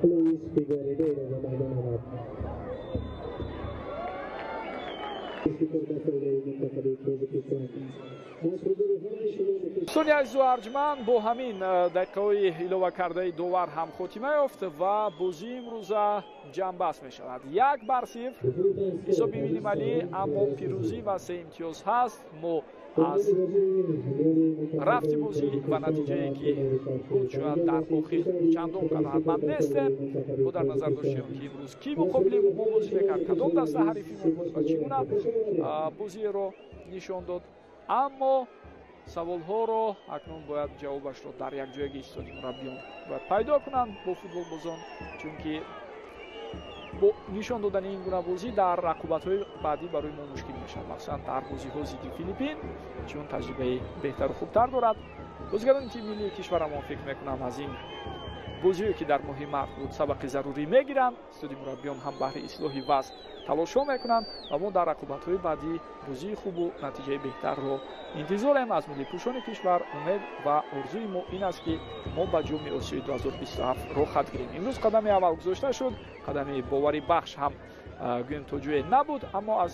Luis Figueiredo به میدان آمد. Дӯстони азизу арҷманд, бо ҳамин дақиқаҳои иловакардаи довар ҳам хотима ёфт ва бозии имрӯза ҷамъбаст мешавад. 1-0 ҳисоби минималӣ, аммо пирӯзӣ ва 3 имтиёз ҳаст. Мо аз рафти бозӣ ва натиҷае ки буд шояд дар охир чандон қаноатманд нестем. Бо дар назар доштем ки имрӯз кӣ муқобили мо бозӣ мекард, кадом даста ҳарифи мо буд ва чӣ гуна бозиеро нишон дод. Аммо саволҳоро акнун бояд ҷавобашро дар якҷоягӣ истоди мураббиён бояд пайдо кунанд бо футболбозон, чунки бо нишон додани ин гуна бозӣ дар рақобатҳои баъдӣ барои мо мушкил мешавад, махсусан дар бозиҳо зидди Филиппин, чун таҷрибаи беҳтару хубтар дорад. Бозигарони тими миллии кишварамон фикр мекунам аз ин бозиҳое ки дар моҳи март буд сабақи зарурӣ мегиранд. Истоди мураббиён ҳам баҳри ислоҳи вазъ талошҳо мекунанд ва мо дар рақобатҳои баъдӣ бозии хубу натиҷаи беҳтарро интизорем аз миллипӯшони кишвар. Умед ва орзуи мо ин аст ки мо ба ҷоми Осиёи 2027 роҳхат гирем. Имрӯз қадами аввал гузошта шуд, қадами боварӣ бахш ҳам гӯем то ҷое набуд, аммо аз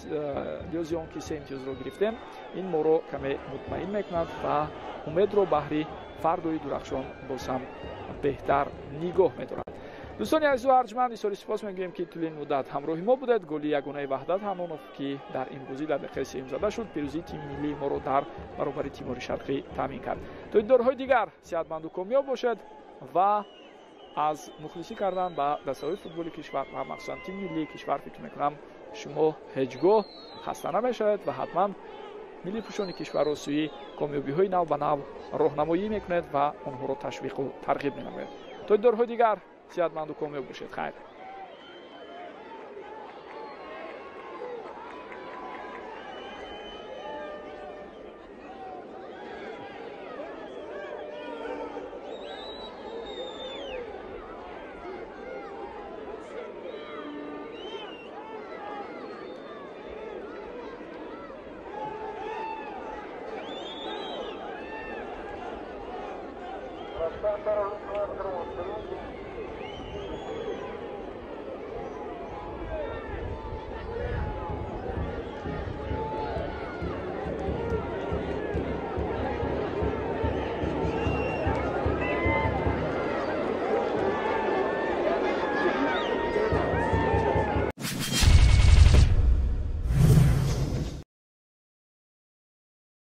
лиҳози он ки 3 имтиёзро гирифтем, ин моро каме мутмаин мекунад ва умедро баҳри фардои дурахшон боз ҳам беҳтар нигоҳ медорад. Дӯстони азизу арҷманд, изҳори сипос мегӯем ки тӯли ин муддат ҳамроҳи мо будед. Голи ягонаи Ваҳдат Ҳамонов ки дар ин бозӣ дар дақиқаи сеюм зада шуд, пирӯзии тими миллии моро дар баробари Тимори Шарқӣ таъмин кард. То дидорҳои дигар сеҳатманду комёб бошед ва аз мухлисӣ кардан ба дастаҳои футболи кишвар ва махсусан тими миллии кишвар фикр мекунам шумо ҳеҷ гоҳ хаста намешавед ва ҳатман миллипӯшони кишварро сӯи комёбиҳои нав ба нав роҳнамоӣ мекунед ва онҳоро ташвиқу тарғиб менамоед. То дидорҳои дигар сеҳатманду комёб бошед. Хайр. Александр,